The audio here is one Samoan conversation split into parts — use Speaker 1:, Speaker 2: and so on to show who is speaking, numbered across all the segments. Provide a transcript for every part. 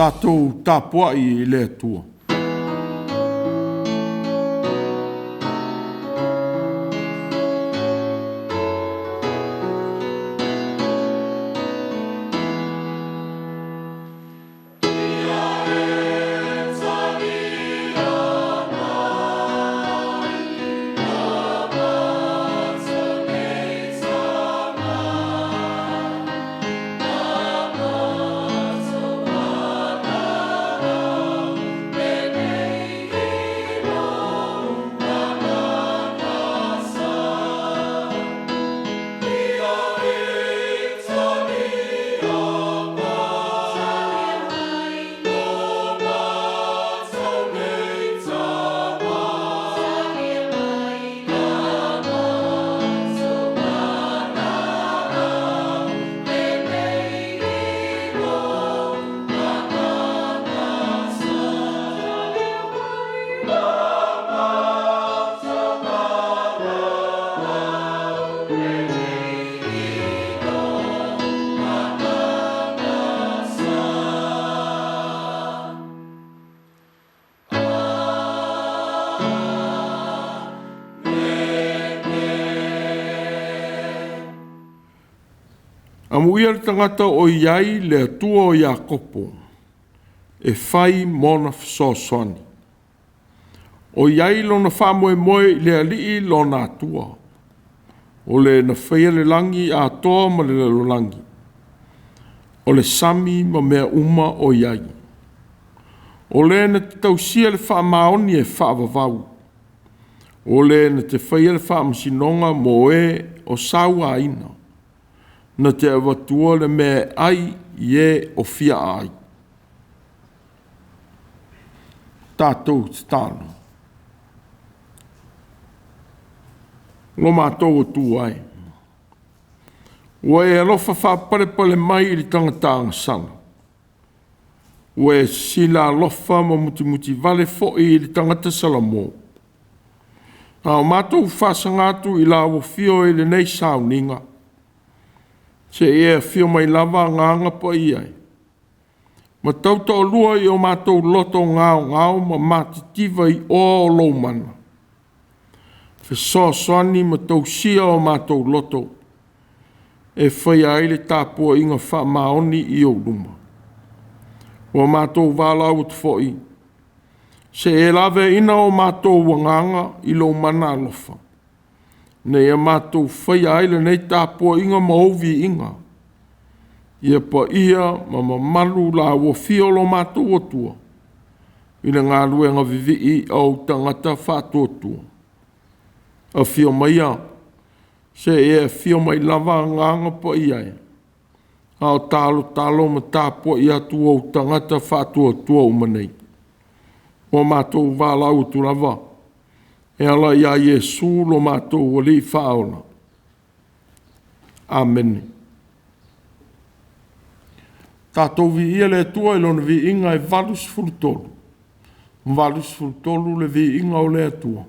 Speaker 1: Tatou tapuai i le Atua. Amuia le tagata o i ai le Atua o Iakopo e fai mona fesoasoani, o i ai lona faamoemoe i le Alii lona Atua, o le na faia le lagi atoa ma le lalolagi, o le sami ma mea uma o i ai. O le na te tausia le faamaoni e faavavau, o le na te faia le faamasinoga mo e o sauaina, na te avatua le mea e ai i e o fia ai. Tatou tatalo. Lo matou Atua e, ua e alofa faapalepale mai i le tagata agasala, ua e sisila alofa ma mutimutivale foi i le tagata salamo. A o matou faasaga atu i lau afio i lenei sauniga, seia e afio mai lava Agaga Paia e, ma tautoalua i o matou loto gaogao ma matitiva i oa o lou mana, fesoasoani ma tausia o matou loto e faia ai le tapuaiga faamaoni i ou luma. Ua matou valaau atu foi, seia e laveaiina o matou agaga i lou mana alofa, ina ia matou faia ai lenei tapuaiga ma ou viiga, ia paia ma mamalu lau afio lo matou Atua i le galuega vivii a ou tagata faatuatua. Afio maia, seia e afio mai lava Agaga Paia e, a o talotalo ma tapuai atu ou tagata faatuatua uma nei. Ua matou valaau atu lava e ala ia Iesu lo matou Alii Faaola. Amene. Tatou viia le Atua i Lona viiga e 83, 83 le viiga o le Atua.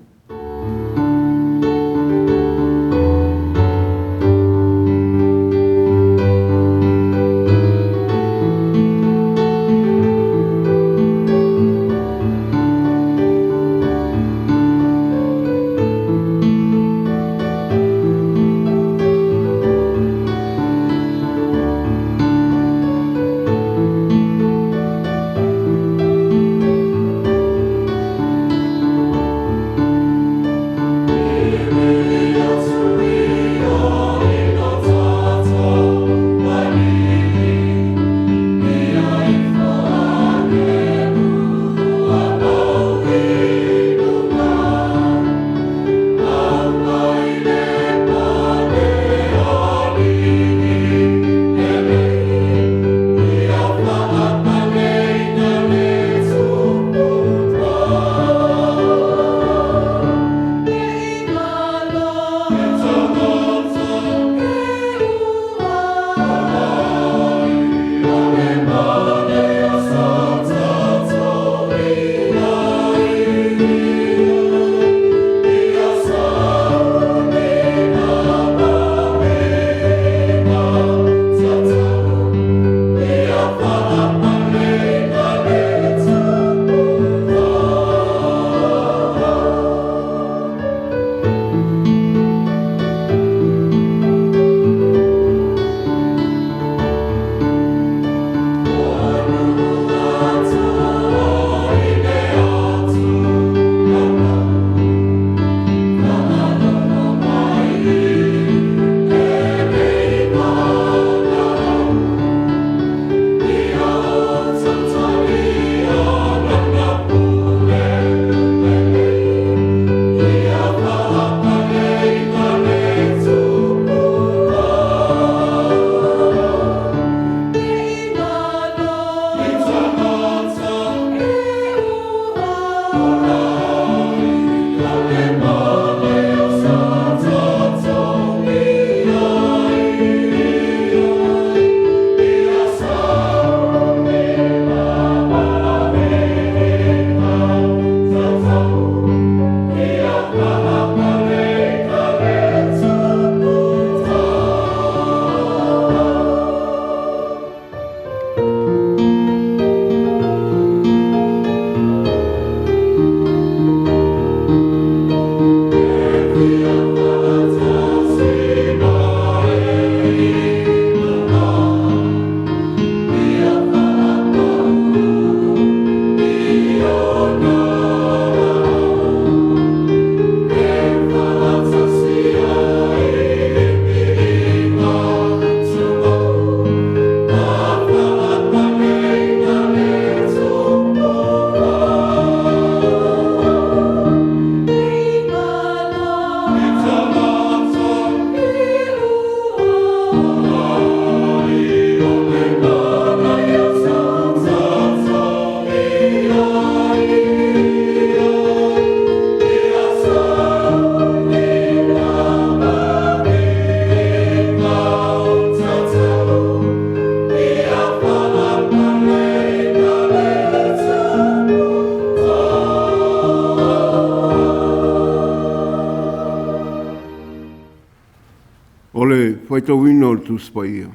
Speaker 2: faitauina o le Tusi Paia,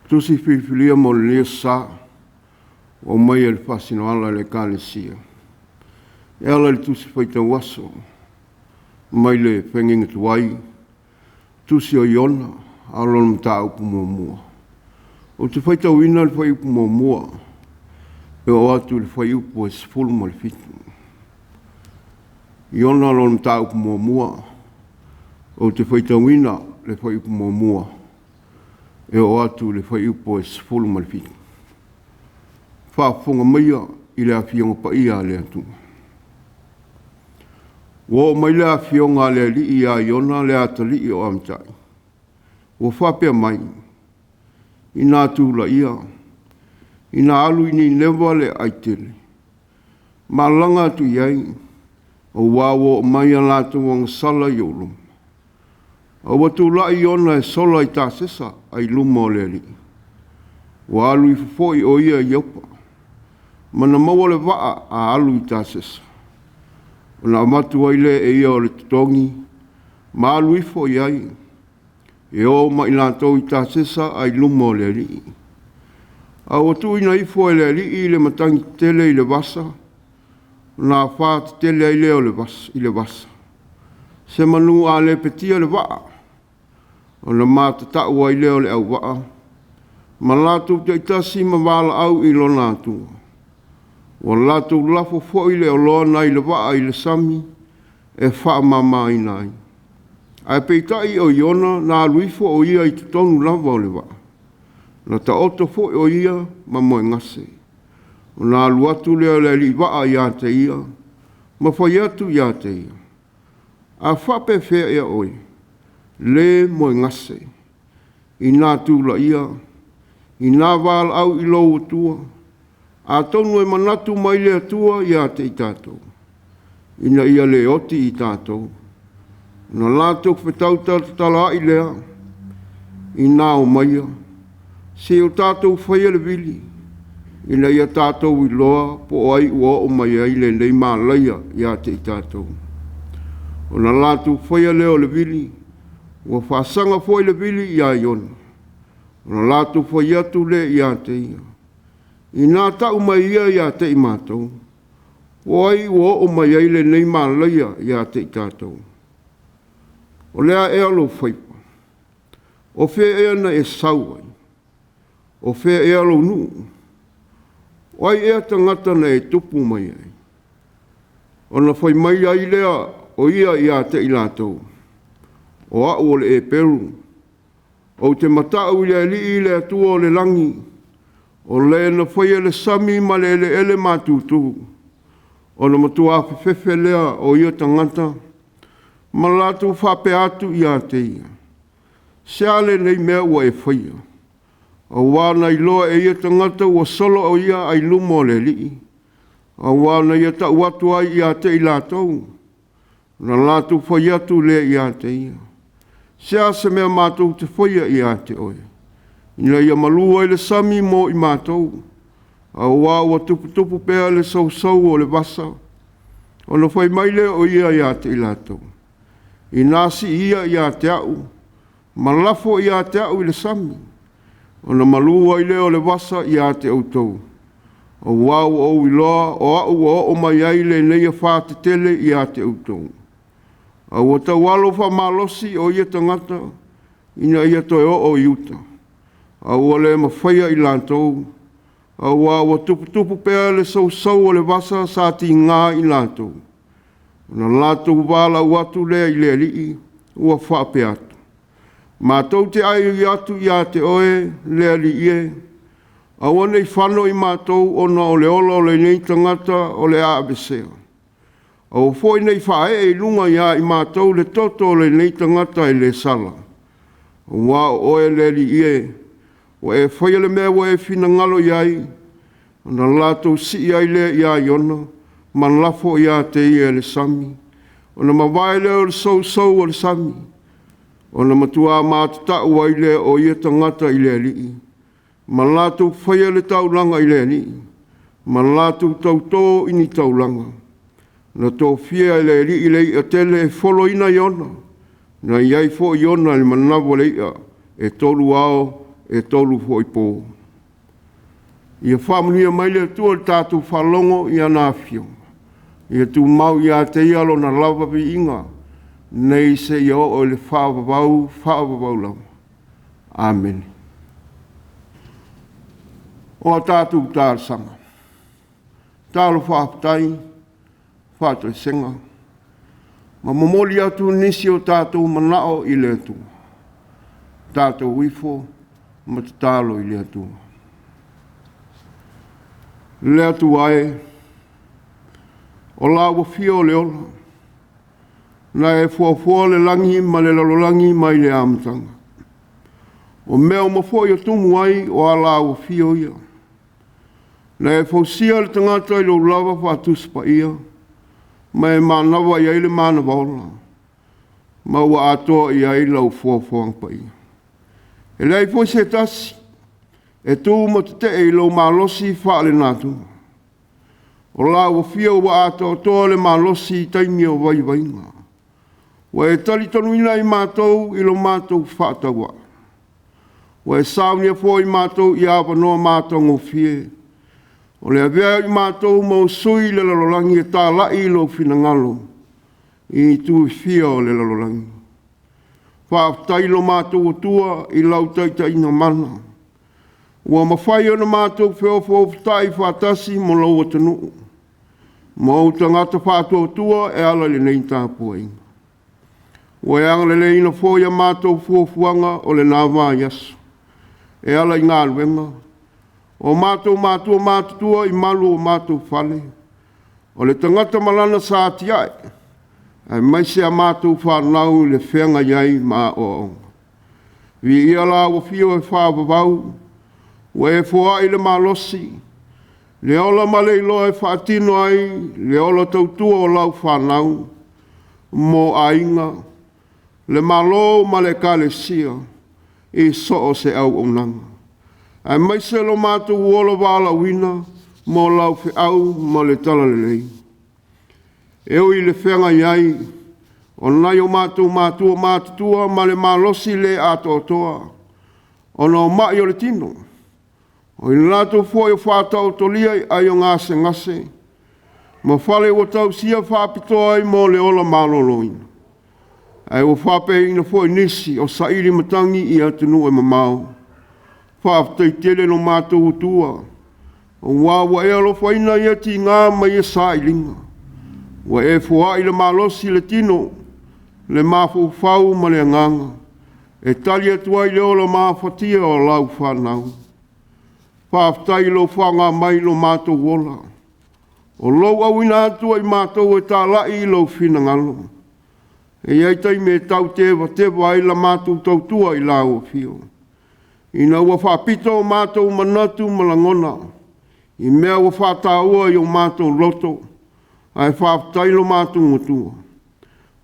Speaker 2: Tusi Filifilia mo lenei Aso Sa ua aumaia i le faasinoala a le Ekalesia e ala i le Tusi Faitau Aso mai le Feagaiga Tuai, Tusi o Iona a o lona mataupu muamua. Ou te faitauina le fuaiupu 1 e oo atu i le fuaiupu 17. Iona lona mataupu muamua, ou te faitauina le fuaiupu 1 e oo atu i le fuaiupu 17. Faafofoga maia i le Afioga Paia a le Atua. Ua oo mai le afioga a le Alii ia Iona le atalii o Amitai, ua faapea mai, ‘Ina tulaia, ina alu i Nineva le aai tele, ma alaga atu i ai, aua ua oo mai a latou agasala i ou luma.’ A ua tulai Iona e sola i Tasesa ai luma o le Alii. Ua alu ifo foi o ia i Iopa, ma na maua le vaa a alu i Tasesa, ona avatu ai lea e ia o le totogi ma alu ifo i ai, e o ma i latou i Tasesa ai luma o le Alii. A ua tuuina ifo e le Alii le matagi tetele i le vasa, ona afā tetele ai lea i le vasa, semanu a lepetia le vaa, ona matatau ai lea o le auvaa ma latou taitasi ma valaau i lona Atua. Ua latou lafo foi le oloa nai le vaa i le sami e faamamaina ai. Ae peitai o Iona na alu ifo o ia i totonu lava o le vaa, na taoto foi o ia ma moegase. Ona alu atu lea o le alii vaa ia te ia ma fai atu ia te ia, ‘A faapefea ea oe, le moegase? Ina tulaia, ina valaau i lou Atua, atonu e manatu mai le Atua ia te i tatou, ina ia le oti i tatou.’ Ona latou fetau talatalaai lea, ina omaia, seia o tatou faia le vili, ina ia tatou iloa po o ai ua oo mai ai lenei malaia ia te i tatou. Ona latou faia lea o le vili, ua faasaga foi le vili ia Iona. Ona latou fai atu lea ia te ia, ina tau mai ia ia te i matou, po o ai ua oo mai ai lenei malaia ia te i tatou. O le a ea lou faiva? O fea ea na e sau ai? O fea ea lou nuu? O ai ea tagata na e tupu mai ai? Ona fai mai ai lea o ia ia te i latou, o au o le Eperu, ou te mata'u i le Alii le Atua o le lagi, o Le na faia le sami ma le eleele matutu. Ona matua afefefe lea o ia tagata ma latou faapea atu ia te ia, se a lenei mea ua e faia? Aua na iloa e ia tagata ua sola o ia ai luma o le Alii, aua na ia tau atu ai ia te i latou. Ona latou fai atu lea ia te ia, se a se mea matou te faia ia te oe, ina ia malu ai le sami mo i matou, aua ua tuputupu pea le sousou o le vasa. Ona fai mai lea o ia ia te i latou, ina sii ia ia te au ma lafo ia te au i le sami, ona malu ai lea o le vasa ia te outou, aua ua ou iloa o au ua oo mai ai lenei afā tetele ia te outou. A ua taualo faamalosi o ia tagata ina ia toe oo i uta, a ua le mafaia i latou, aua ua tuputupu pea le sousou o le vasa sa tiga i latou. Ona latou valaau atu lea i le Alii ua faapea atu, matou te aioi atu ia te oe le Alii e, aua ne i fano i matou ona o le ola o lenei tagata o le a aveesea. Aua foi ne i faaee i luga ia i matou le toto o lenei tagata e le sala, aua o oe le Alii e, ua e faia le mea ua e finagalo i ai. Ona latou sii ai lea ia Iona ma lafo ia te ia i le sami. Ona mavae lea o le sousou o le sami, ona matua matatau ai lea o ia tagata i le Alii, ma latou faia le taulaga i le Alii, ma latou tautō i ni taulaga. Na tofia e le Alii le i'a tele e foloina Iona. Na i ai foi Iona i le manava o le i'a e 3 ao e 3 foi po. Ia faamanuia mai le Atua i le tatou faalogo i ana afioga, ia tumau ia te Ia lona lava viiga nei seia oo i le faavavau, faavavau lava. Amene. O a tatou talosaga, tatalo faafetai, faatoesega, ma momoli atu nisi o tatou manao i le Atua, tatou ifo ma tatalo i le Atua. Le Atua e, o lau afio o le ola, na e foafoa le lagi ma le lalolagi mai le amataga. O mea uma foi o tumu ai, o ala afio ia. Na e fausia le tagata i lou lava faatusi paia, ma e manava i ai le manava ola, ma ua atoa i ai lau foafoaga paia. E leai foi se tasi e tu ma tetee i lou malosi faalenatura. O lau afio ua atoatoa le malosi i taimi o vaivaiga. Ua e talitonuina i matou i lo matou faatauvaa. Ua e saunia foi matou i avanoa matagofie. O le avea ai o matou ma ou sui i le lalolagi e talai lou finagalo i itu e fia o le lalolagi. Faafetai i lo matou Atua i lau taitaiga mana, ua mafai ona matou feofoofotai faatasi ma lou atunuu, ma ou tagata faatuatua e ala i lenei tapuaiga. Ua e agaleleiina foi a matou fuafuaga o lena vaiaso, e ala i galuega, o matou matua matutua i malu o matou fale, o le tagata ma lana sa atiae, aemaise a matou fanau i le feagai ai ma aoaoga. Viia lau afio e faavavau, ua e foai le malosi, le ola ma le iloa e faatino ai le ola tautua o lau fanau mo aiga, le Malo ma le Ekalesia i so o se auaunaga, aemaise lo matou ola valaauina mo lau feau ma le talalelei. E ui i le feagai ai o nai o matou matua matutua ma le malosi le atoatoa ona o mai o le tino, o i latou foi o faataotolia i ai o gasegase ma fale ua tausia faapitoa ai mo le ola maloloina, ae ua faapena foi nisi o saili matagi i atunuu e mamao. Faafetai tele lo matou Atua, aua ua e alofaina ia tiga ma ia sailiga, ua e foai le malosi i le tino, le mafaufau ma le agaga, e tali atu ai le ola mafatia o lau fanau. Faafetai i lou faaaoga mai i lo matou ola, o lou auina atu o i matou e talai i lou finagalo. E i ai taimi e tau tevateva ai la matou tautua i lau afio, ina ua faapito o matou manatu ma lagona i mea ua faataua i o matou loto, ae faafetai lo matou Atua,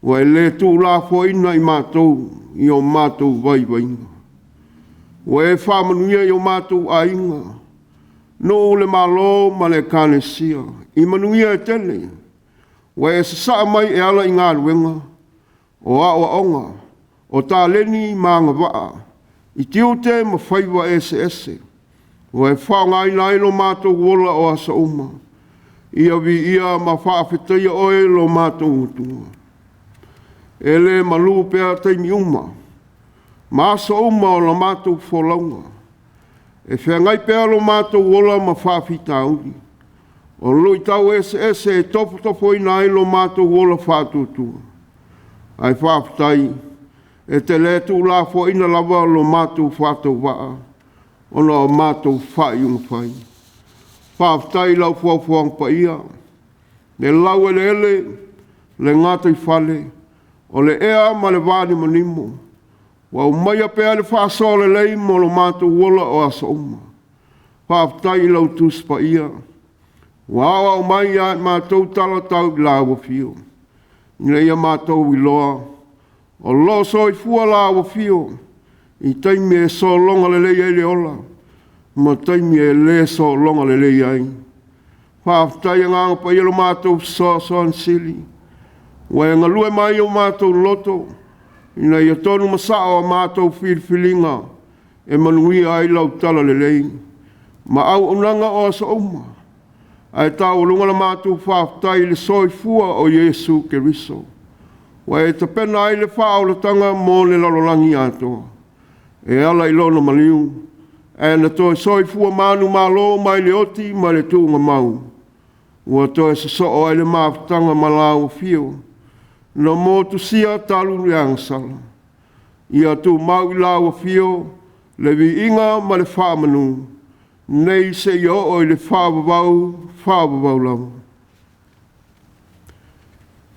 Speaker 2: ua e le tuulafoaiina i matou i o matou vaivaiga. Ua e faamanuia i o matou aiga, nuu, le Malo ma le Ekalesia i manuia e tele. Ua e sasaa mai e ala i galuega, o aoaoga, o taleni ma agavaa, i tiute ma faiva eseese, ua e faaaogaina ai lo matou ola o aso uma. Ia viia ma faafetaia oe lo matou Atua. E le malu pea taimi uma ma aso uma o la matou folauga, e feagai pea lo matou ola ma faafitauli. O luitau eseese e tofotofoina ai lo matou ola faatuatua. Ae faafetai e te le tuulafoaiina lava lo matou faatauvaa ona o matou faaiuga fai. Faafetai i lau foafoaga paia, le laueleele, le gataifale, o le ea ma le vanimonimo, ua aumaia pea le faasoa lelei mo lo matou ola o aso uma. Faafetai i lau Tusi Paia ua aoao mai ia i matou tala tau i lau afio, ina ia matou iloa o lo o soifua lau afio i taimi e sologa lelei ai le ola ma taimi e le sologa lelei ai. Faafetai Agaga Paia lo matou fesoasoani sili, ua e galue mai i o matou loto ina ia tonu ma sa'o a matou filifiliga e manuia ai lau talalelei ma auaunaga o aso uma, ae taualuga la matou faafetai i le soifua o Iesu Keriso, ua e tapena ai le faaolataga mo le lalolagi atoa e ala i Lona maliu, ae na toe soifua manumalo mai le oti ma le tuugamau, ua toe sosoo ai le mafutaga ma lau Afio na motusia talu le agasala. Ia tumau i lau Afio le viiga ma le faamanu, nei seia oo i le faavavau, faavavau lava.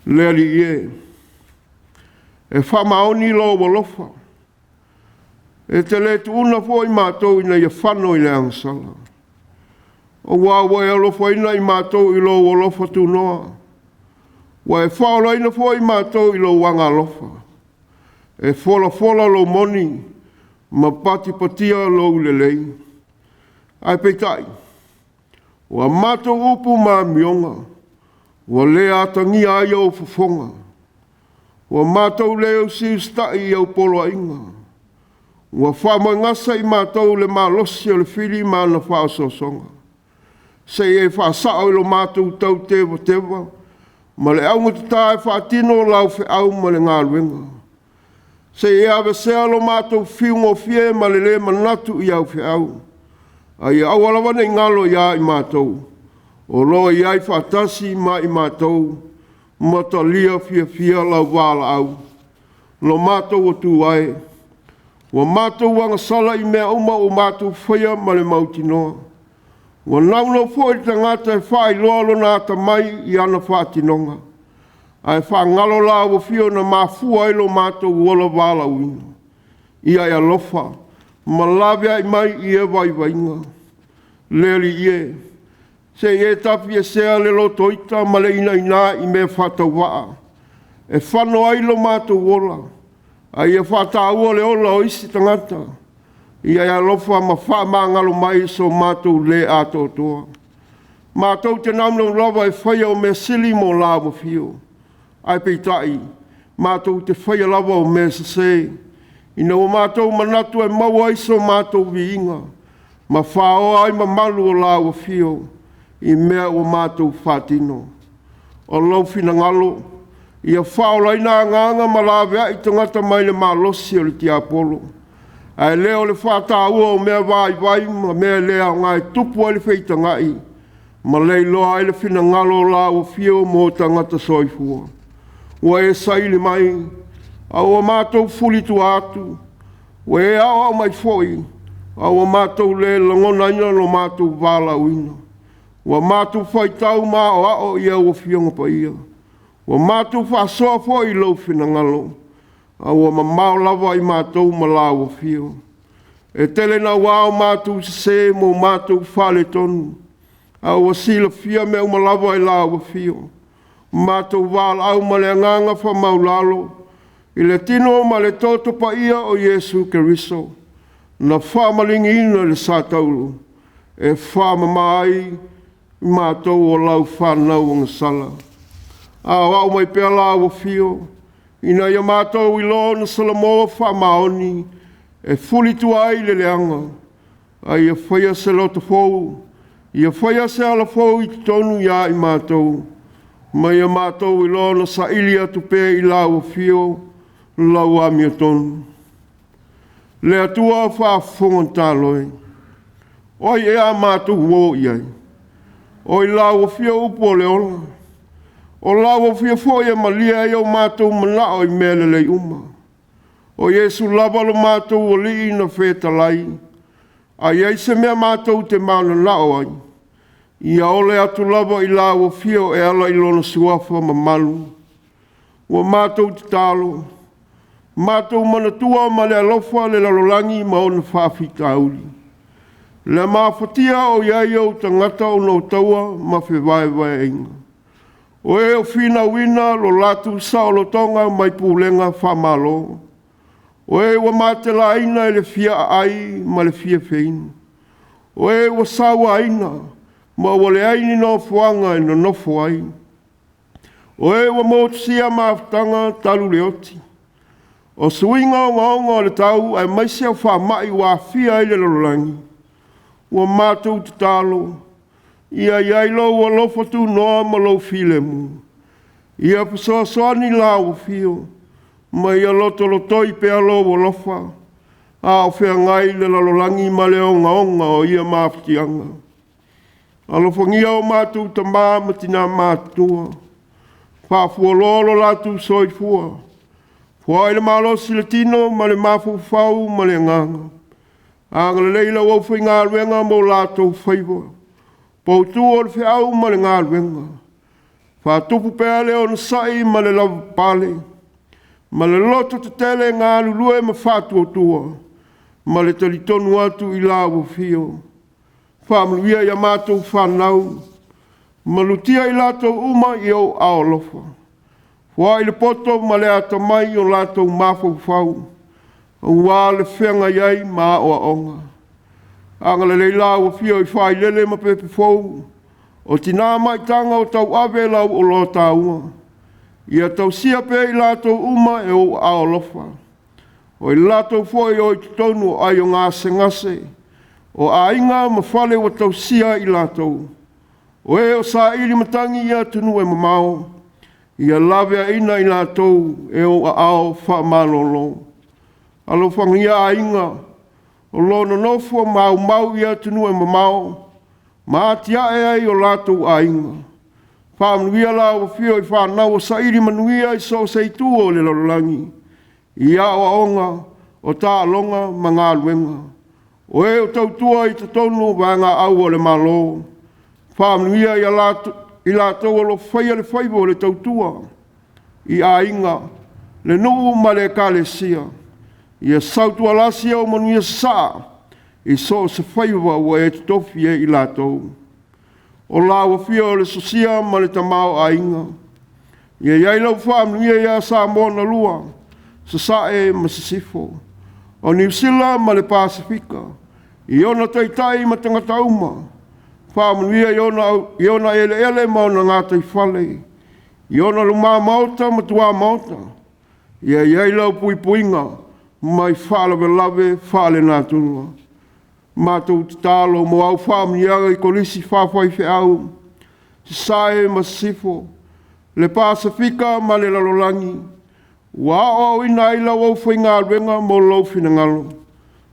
Speaker 2: Le Alii e, e faamaoni lou alofa, e te le tuuna foi matou ina ia fano i le agasala, aua ua e alofaina i matou i lou alofa tunoa, ua e faaolaina foi matou i lou agaalofa. E folafola lou moni ma patipatia lou lelei. Ae peitai, o a matou upu ma amioga, ua le atagia ai ou fofoga. Ua matou le usiusitai i au poloaiga, ua faamoegasa i matou le malosi o le fili ma ana faaosoosoga. Se i e faasao i lo matou tautevateva ma le augatata e faatino lau feau ma le galuega. Se i e aveesea lo matou fiugofie ma le le manatu i au feau, a ia aua lava ne i galo ia i matou o lo o i ai faatasi ma i matou ma talia fiafia lau valaau. Lo matou Atua e, ua matou agasala i mea uma ua matou faia ma le mautinoa. Ua naunau foi le tagata e faailoa lona atamai i ana faatinoga, ae faagalo lau Afio na mafua ai lo matou ola valaauina. Ia e alofa ma laveai mai i ia vaivaiga. Le Alii e, se i e tafiesea le lotoita ma le inaina i mea faatauvaa e fano ai lo matou ola, a ia faataua le ola o isi tagata. Ia e alofa ma faamagalo mai i so matou le atoatoa. Matou te naunau lava e faia o mea sili mo lau Afio, ae peitai, matou te faia lava o mea sese, ina ua matou manatu e maua ai so matou viiga ma faoa ai mamalu o lau Afio i mea ua matou faatino. O lou finagalo, ia faaolaina agaga ma laveai tagata mai le malosi o le tiapolo, ae le o le faataua o mea vaivai ma mea le aoga e tupu ai le feitagai ma leiloa ai le finagalo o lau Afio mo tagata soifua. Ua e saili mai, a ua matou fulitua atu, ua e aoao mai foi, a ua matou le lagonaina lo matou valaauina. Ua matou faitau ma aoao i au Afioga Paia, ua matou faasoa foi i lou finagalo, a ua mamao lava i matou ma lau Afio. E tele naua o matou sese ma o matou faaletonu, a ua silafia mea uma lava e lau Afio. Matou valaau ma le agaga faamaualalo i le tino ma le toto paia o Iesu Keriso, na faamaligiina i le satauro e faamama ai i matou o lau fanau agasala. Aoao mai pea lau Afio ina ia matou iloa ona salamo faamaoni e fulitua ai le leaga, a ia faia se loto fou, ia faia se ala fou i totonu ia i matou, ma ia matou iloa ona saili atu pea i lau Afio lau amiotonu. Le Atua faafofoga tatalo e, o ai ea a matou o i ai? O i lau Afio upu o le ola. O lau Afio foi e malie ai o matou manao i mea lelei uma. O Iesu lava lo matou Alii na fetalai, a i ai se mea matou te mananao ai, ia ole atu lava i lau Afio e ala i lona suafa mamalu. Ua matou tatalo, matou manatua ma le alofa le lalolagi ma ona faafitauli, le mafatia o i ai ou tagata ona o taua ma fevaevaeaiga. O e o finauina lo latou saolotoga mai pulega faamalo, o e ua matelaina e le fia aai ma le fia feinu, o e ua sauaina ma ua leai ni nofoaga e nonofo ai, o e ua motusia mafutaga talu le oti. O suiga ogaoga o le tau aemaise o faamai ua aafia ai le lalolagi, ua matou tatalo, ia i ai lou alofa tunoa ma lou filemu. Ia fesoasoani lau afio ma ia lotolotoi pea lou alofa a o feagai le lalolagi ma le ogaoga o ia mafatiaga. Alofagia o matou tama ma tina matutua, faafualoa lo latou soifua, foai le malosi i le tino ma le mafaufau ma le agaga. Agalelei i lau aufaigaluega ma o latou faiva, poutu o le feau ma le galuega, faatupu pea le onosai ma le lavapapale, ma le lototetele e galulue ma faatuatua ma le talitonu atu i lau afio. Faamanuia i a matou fanau, malutia i latou uma i ou aao alofa. Foai le poto ma le atamai i o latou mafaufau aua le feagai ai ma aoaoga. Agalelei lau Afio i failele ma pepe fou, o tina ma taga o tauave lau oloa taua, ia tausia pea i latou uma e ou aao alofa. O i latou foi o i totonu o aiga gasegase, o aiga ma fale ua tausia ai i latou, o e o saili matagi i atunuu e mamao, ia laveaina i latou e ou aao faamalolo. Alofagia aiga o lo o nonofo ma aumau i atunuu e mamao ma atiae ai o latou aiga. Faamanuia lau Afio i fanau o saili manuia i so o se itu o le lalolagi i aoaoga, o taaloga ma galuega. O e o tautua i totonu o vaega aua a le Malo, faamanuia i latou o lo o faia le faiva o le tautua i aiga, le nuu ma le Ekalesia. Ia sautualasi au manuia sasaa i so o se faiva ua e totofi ai i latou. O lau Afio o le Sosia ma le Tamaoaiga, ia i ai lau faamanuia ia Samoa na lua, Sasae ma Sisifo. O Niu Sila ma le Pasefika, i ona taitai ma tagata uma, faamanuia i ona eleele ma ona gataifale, i ona luma maota ma tuamaota, ia i ai lau puipuiga mai faalavelave faalenatura. Matou tatalo mo au faamanuiaga i Kolisi faafaifeau, Sasae ma Sisifo, le Pasefika ma le lalolagi, ua aoaoina ai lau aufaigaluega mo lou finagalo.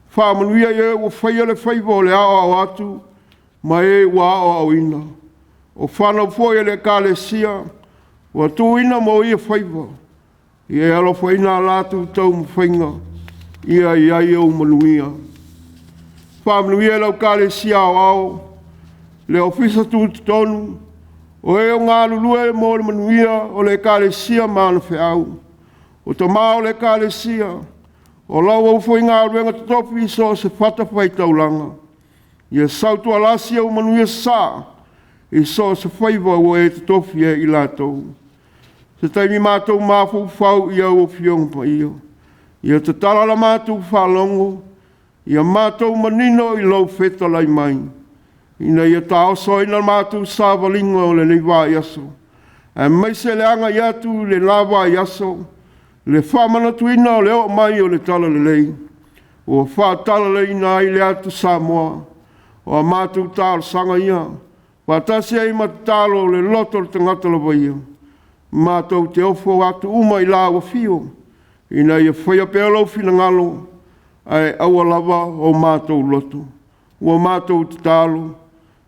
Speaker 2: Faamanuia i e ua faia le faiva o le aoao atu ma e ua aoaoina. O fanau foi a le Ekalesia ua tuuina mo ia faiva, ia e alofaina a latou taumafaiga, ia i ai ou manuia. Faamanuia i lau Ekalesia Aoao, le Ofisa Tutotonu, o e o galulue mo le manuia o le Ekalesia ma ana feau. O tama o le Ekalesia, o lau aufaigaluega totofi i so o se fatafaitaulaga, ia sautualasi au manuia sasaa i so o se faiva ua e totofi ai i latou. Se taimi matou mafaufau i au Afioga Paia, ia tatala la matou faalogo, ia matou manino i lou fetalai mai, ina ia taoso ai la matou savaliga o lenei vaiaso, aemaise le agai atu i le la vaiaso, le faamanatuina o le oo mai o le Talalelei, ua faatalaleina ai le atu Samoa. O a matou talosaga ia faatasi ai ma tatalo o le loto o le tagata lava ia, matou te ofo atu uma i lau afio ina ia faia pea lou finagalo ae aua lava o matou loto. Ua matou tatalo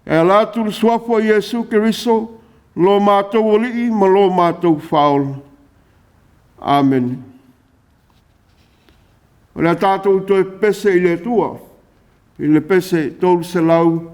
Speaker 2: e ala atu i le suafa o Iesu Keriso lo matou Alii ma lo matou Faaola. Amene. O le a tatou toe pepese i le Atua i le pese 396.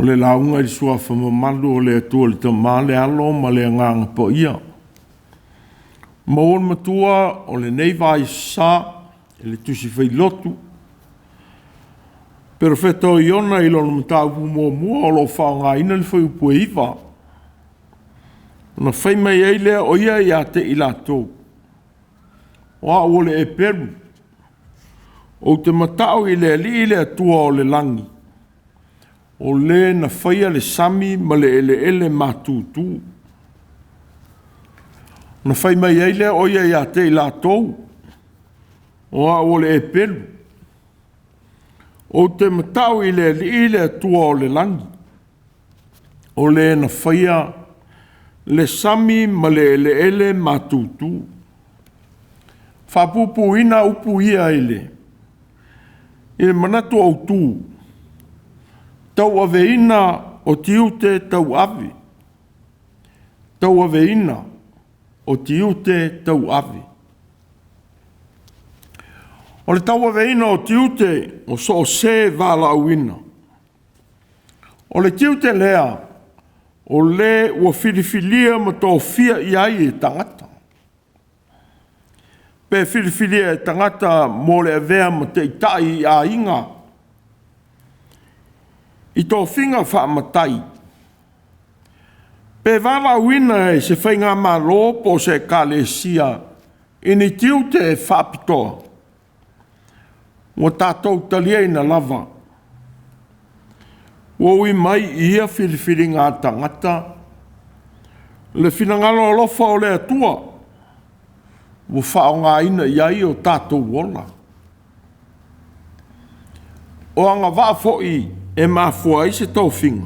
Speaker 1: O le lauga i le suafa mamalu o le Atua le Tama, le Alo ma le Agaga Paia. Maua le matua o lenei vaisa i le tusi failotu. Perofeta o Iona i lona mataupu muamua o lo o faaaogaina le fuaiupu e 9. Ona fai mai ai lea o ia ia te i latou, o au o le Eperu, ou te matau i le Alii le Atua o le lagi, o le na faia le sami ma le eleele matutu. Na fai mai ai lea o ia ia te i latou, o au o le Eperu, ou te matau i le Alii le Atua o le lagi, o le na faia le sami ma le eleele matutu. Faapuupuuina upu ia i le manatu autu, tauaveina o tiute tauave, tauaveina o tiute tauave. O le tauaveina o tiute o so o se valaauina. O le tiute lea o le ua filifilia ma tofia i ai e tagata, pe filifilia e tagata mo le avea ma taitai i aiga, i tofiga faamatai, pe valaauina e se faigamalo po o se ekalesia i ni tiute faapitoa, ua tatou taliaina lava. Ua ui mai i ia filifiliga a tagata le finagalo alofa o le Atua ua faaaogaina i ai o tatou ola. O agavaa foi e mafua ai se tofiga,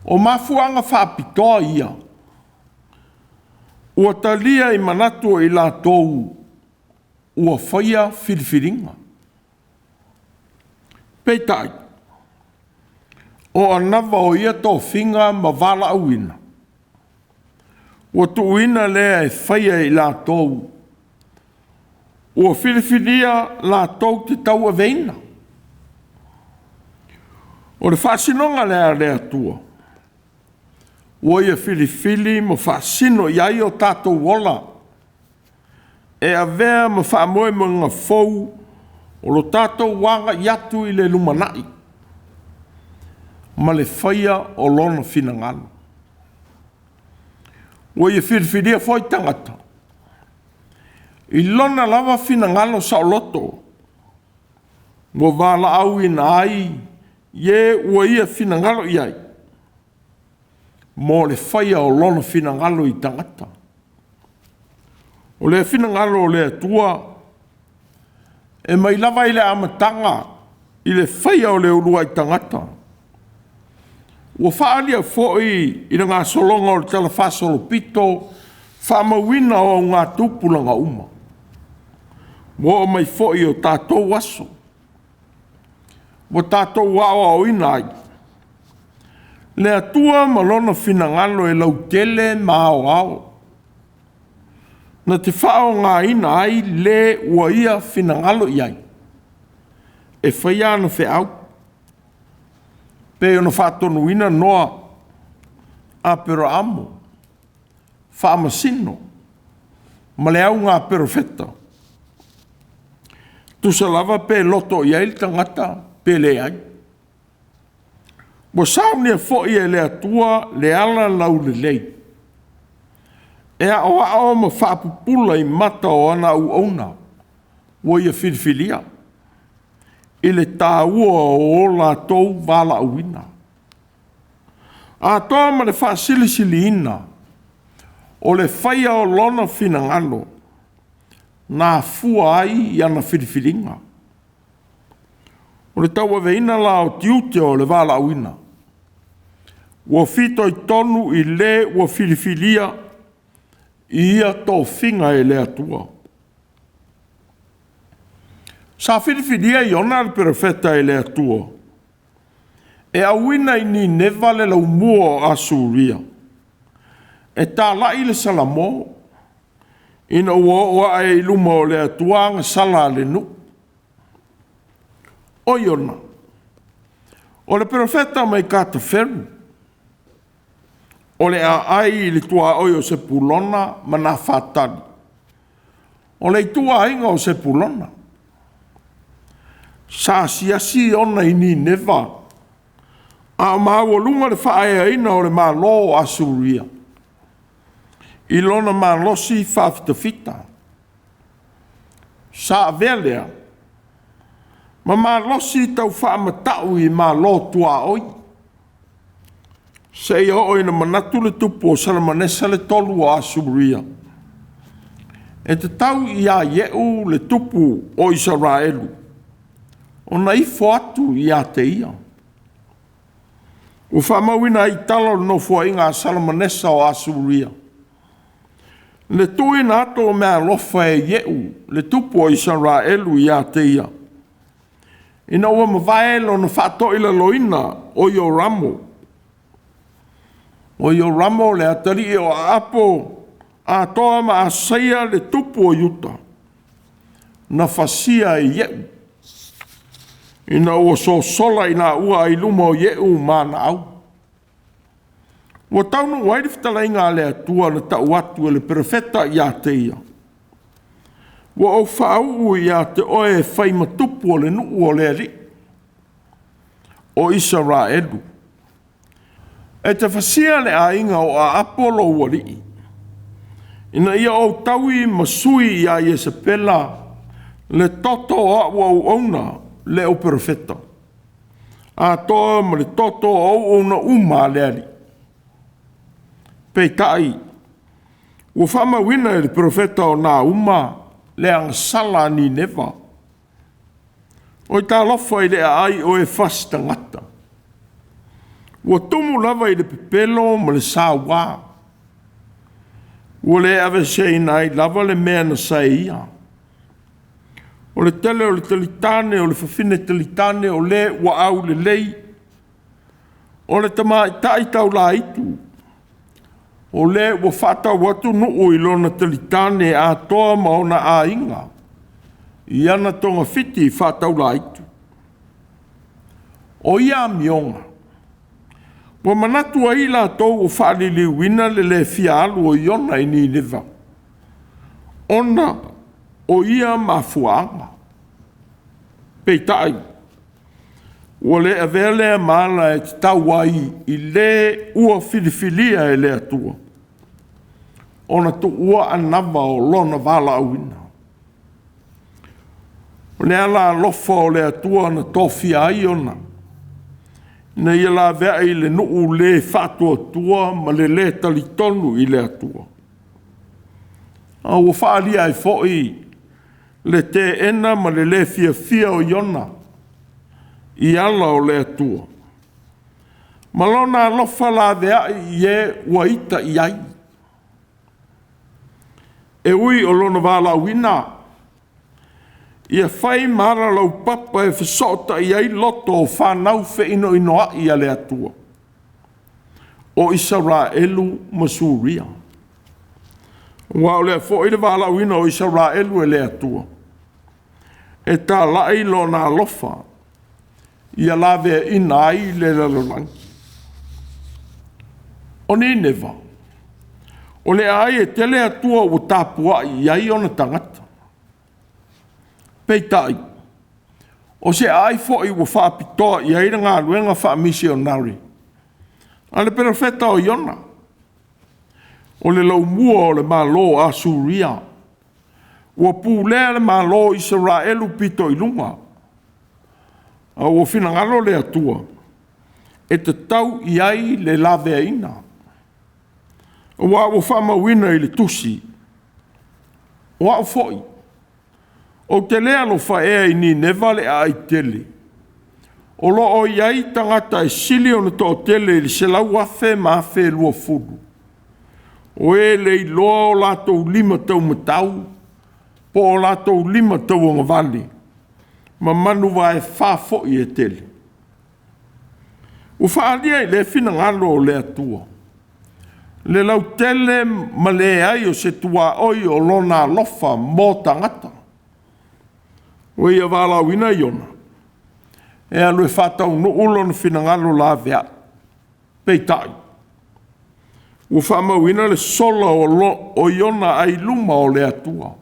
Speaker 1: o mafuaaga faapitoa ia ua talia i manatu o i latou ua faia filifiliga. Peitai, o anava o ia tofiga ma valaauina, ua tuuina lea e faia e i latou ua filifilia latou te tauaveina. O le faasinoga lea a le Atua, ua ia filifili ma faasino i ai o tatou ola, e avea ma faamoemoega fou o lo tatou agai atu i le lumanai ma le faia o Lona finagalo. Ua ia filifilia foi tagata i lona lava finagalo saoloto, ua valaauina ai e ua ia finagalo i ai, mo le faia o lona finagalo i tagata. O le finagalo o le Atua e mai lava i le amataga i le faia o le uluai tagata, ua faaalia foi i le gasologa o le talafaasolopito faamauina o augatupulaga uma, ua oo mai foi i o tatou aso, ua tatou aoaoina ai le Atua ma lona finagalo e lautele ma aoao, na te faaaogaina ai le ua ia finagalo i ai e faia ana feau, pei ona faatonuina Noa, Aperaamo, Faamasino ma le augaperofeta. Tusa lava pe loto i ai le tagata pe leai. Ua saunia foi e le Atua le ala laulelei e aoao ma faapupula i mata o ana auauna ua ia filifilia i le taua o o latou valaauina, atoa ma le faasilisiliina o le faia o lona finagalo na afua ai ana filifiliga. O le tauaveina la o tiute o le valaauina, ua fitoitonu i le ua filifilia i ia tofiga e le Atua. Sa filifilia Iona le perofeta e le Atua e auina i Nineva le laumua o Asuria e talai le Salamo ina ua oo ae i luma o le Atua agasala a le nuu. O Iona, O le perofeta mai Gataferu, o le aai i le tuaoi o Sepulona ma Nafatali, o le ituaiga o Sepulona. Sa asiasi Iona i Nineva a o maualuga le faaeaina o le Malo o Asuria i lona malosi faafitafita. Sa avea lea ma malosi taufaamatau i malo tuaoi, seia oo ina manatu le tupu o Salamanesa le tolu o Asuria, e tatau ia Ieu le tupu o Isaraelu ona ifo atu ia te ia. Ua faamauina ai i tala o le nofoaiga a Salamanesa o Asuria le tuuina atu o meaalofa e Ieu le tupu o Isaraelu ia te ia, ina ua mavae lona faatoilaloina o Ioramo. O Ioramo le atalii o Aapo atoa ma Asaia le tupu o Iuta, na fasia e Ieu, ina ua sosola i laua ai luma o Ieu ma ana au. Ua taunuu ai le fetalaiga a le Atua na tau atu e le perofeta ia te ia, “Ua ou faauu ia te oe e fai ma tupu o le nuu o le Alii o Isaraelu, e te fasia le aiga o Aapo lou alii, ina ia ou taui ma sui ia Iesepela le toto o au auauna le au perofeta, atoa ma le toto o auauna uma a le Alii.” Peitai, ua faamauina e le perofeta o Nauma le agasala a Nineva. Oi talofa i le aai o e fasi tagata, ua tumu lava i le pepelo ma le saua, ua le aveeseina ai lava le mea na saeia. O le tele o le talitane o le fafine talitane o le ua aulelei, o le tamaitai taulaitu, o le ua faatau atu nuu i lona talitane atoa ma ona aiga i ana togafiti faataulaitu. O ia amioga, ua manatu ai i latou ua faaliliuina le le fia alu o Iona i Nineva, ona o ia mafuaaga. Peitai, ua le avea lea ma ala e tatau ai i le ua filifilia e le Atua ona tuua anava o lona valaauina. O le ala alofa o le Atua na tofia ai Iona, ina ia laveai i le nuu le faatuatua ma le le talitonu i le Atua. A ua faaalia ai foi le teena ma le le fiafia o Iona i ala o le Atua, ma lona alofa laveai i e ua ita i ai. E ui o lona valaauina, ia fai ma alalaupapa e fesootai ai loto o fanau feinoinoai a le Atua, o Isaraelu ma Suria. Aua o lea foi le valaauina o Isaraelu e le Atua, e talai lona alofa ia laveaina ai le lalolagi. O Nineva, o le aai e tele atua ua tapuai i ai ona tagata. Peitai, o se aai foi ua faapitoa i ai le galuega faamisionare a le perofeta o Iona, o le laumua o le Malo o Asuria, ua pulea le Malo o Isaraelu pito i luga, a ua finagalo le Atua e tatau i ai le laveaiina, aua ua faamauina i le tusi, “O au foi, ou te le alofa ea i Nineva le aai tele, o lo o i ai tagata e sili ona toatele i le 100,000 ma 20,000, o e le iloa o latou lima taumatau po o latou lima tauagavale, ma manuvaefa foi e tele.” Ua faaalia i lea finagalo o le Atua le lautele ma le leai o se tuaoi o lona alofa mo tagata. Ua ia valaauina Iona e alu e faataunuu lona finagalo laveai. Peitai, ua faamauina le sola o Iona ai luma o le Atua.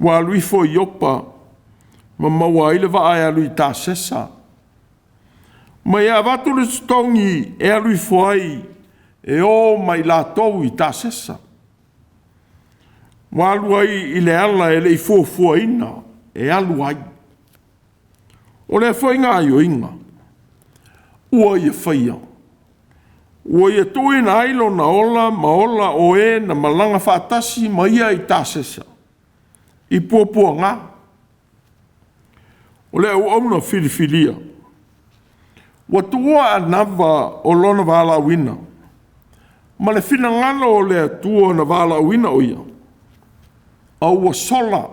Speaker 1: Ua alu ifo i Iopa ma maua ai le vaa e alu i Tasesa, ma ia avatu le totogi e alu ifo ai e o ma i latou i Tasesa. Ua alu ai i le ala e le i fuafuaina e alu ai. O lea foi gaoioiga ua ia faia, ua ia tuuina ai lona ola ma ola o e na malaga faatasi ma ia i Tasesa i puapuaga. O le auauna filifilia ua tuua anava o lona valaauina, ma le finagalo o le Atua na valaauina o ia, a ua sola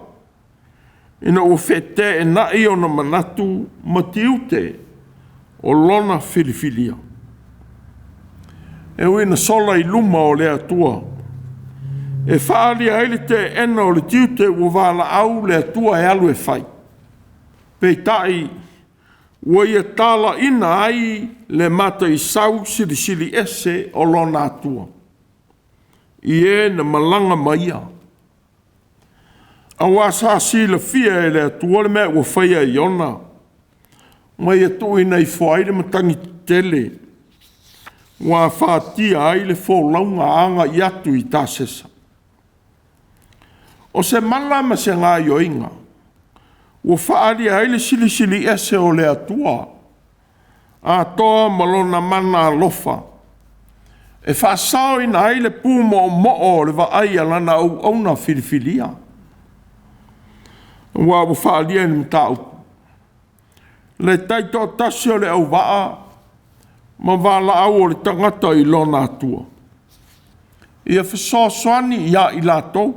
Speaker 1: ina ua feteenai ona manatu ma tiute o lona filifilia. E ui ina sola i luma o le Atua e faaalia ai le teena o le tiute ua valaau le Atua e alu e fai, peitai ua ia talaiina ai le mataisau silisili ese o lona Atua i e na malaga ma ia. Aua sa silafia e le Atua le mea ua faia e Iona, ma ia tuuina ifo ai le matagi tetele ua afatia ai le folauga agai atu i Tasesa. O se mala ma se gaoioiga ua faaalia ai le Silisili Ese o le Atua, atoa ma lona mana alofa, e faasaoina ai le pumoomoo o le vaai a lana auauna filifilia, aua ua faaalia i le mataupu, le taitoatasi o le auvaa ma valaau o le tagata i lona Atua, ia fesoasoani ia i latou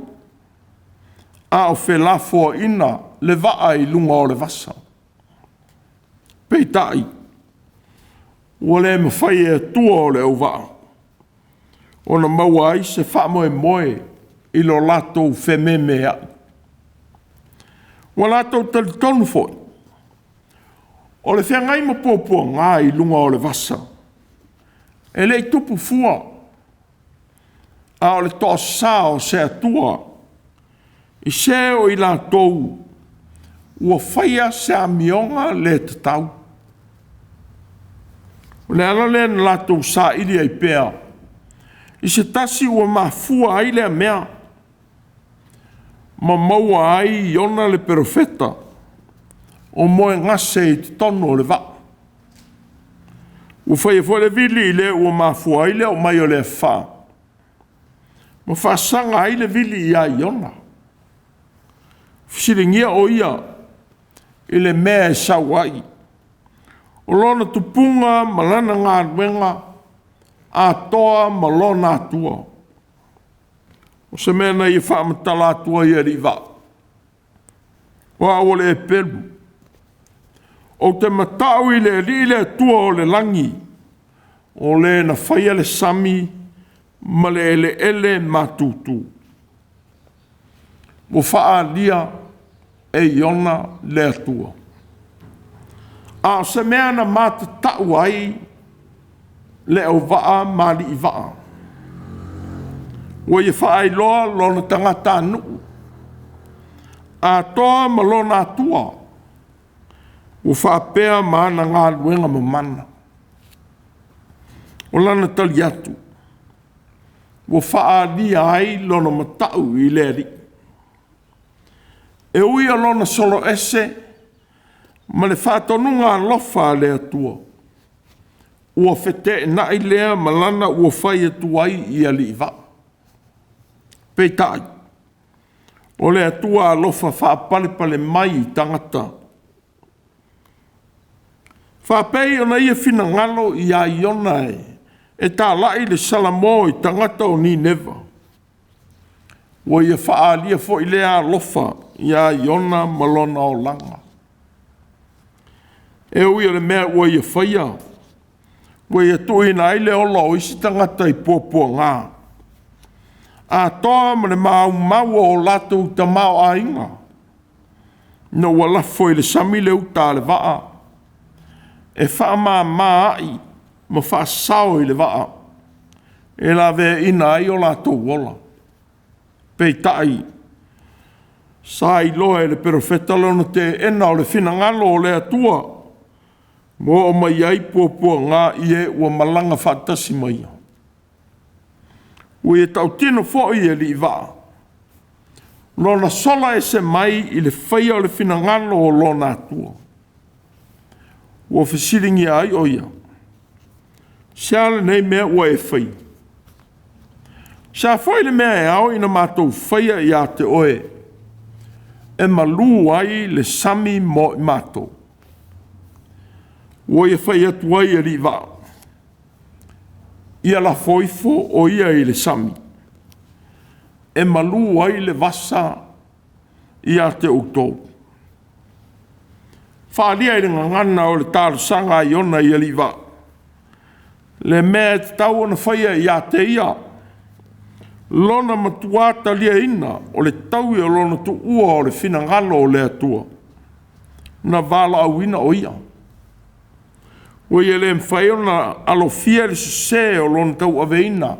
Speaker 1: a o felafoaiga le vaa i luga o le vasa. Peitai, ua le mafai e atua o le auvaa ona maua ai se faamoemoe i lo latou fememeai. Ua latou talitonu foi, o le feagai ma puapuaga i luga o le vasa, e le i tupu fua, a o le toasa o se Atua i se o i latou ua faia se amioga le tatau. O le ala lea na latou saili ai pea i se tasi ua mafua ai lea mea, ma maua ai Iona le perofeta o moegase i totonu o le vaa. Ua faia foi le vili i le ua mafua ai le oo mai o le afa, ma faasaga ai le vili ia Iona. Fesiligia o ia i le mea e sau ai, o lona tupuga ma lana galuega atoa ma lona Atua. O se mea na ia faamatala atu ai e aliivaa, o au o le Eperu, ou te matau i le Alii le Atua o le lagi, o le na faia le sami ma le eleele matutu. Ua faaalia e Iona le Atua. A o se mea na matatau ai le auvaa ma alii vaa, ua ia faailoa lona tagatanuu atoa ma lona Atua, ua faapea ma ana galuega mamana. O lana tali atu ua faaalia ai lona matau i le Alii. E ui o lona soloese ma le faatonuga alofa a le Atua, ua feteenai lea ma lana ua fai atu ai i alii vaa. Peitai, o le Atua alofa faapalepale mai i tagata, faapei ona ia finagalo ia Iona e talai le salamo i tagata o Nineva, ua ia faaalia foi lea alofa ia Iona ma lona olaga. E ui o le mea ua ia faia, ua ia tuuina ai le ola o isi tagata i puapuaga, atoa ma le maumau o o latou tamaoaiga. Ina ua lafo i le sami le uta a le vaa, e faamama ai ma faasao i le vaa, e laveaiina ai o latou ola. Peitai, sa iloa e le perofeta lona teena o le finagalo o le Atua, ma oo mai ai puapuaga i e ua malaga faatasi ma ia. Ua ia tautino foi e aliivaa lona sola ese mai i le faia o le finagalo o lona Atua. Ua fesiligia ai o ia, “Se a lenei mea ua e faia? Se a foi le mea e ao ina matou faia ia te oe e malū ai le sami mo i matou?” Ua ia fai atu ai e aliivaa, “Ia lafo ifo o ia i le sami, e malū ai le vasa ia te outou.” Faaalia i le gagana o le talosaga a Iona i aliivaa, le mea e tatau ona faia ia te ia, lona matua taliaina o le taui o lona tuua o le finagalo o le Atua, na valaauina o ia. Ua ia le mafai ona alofia le sese o lona tauaveina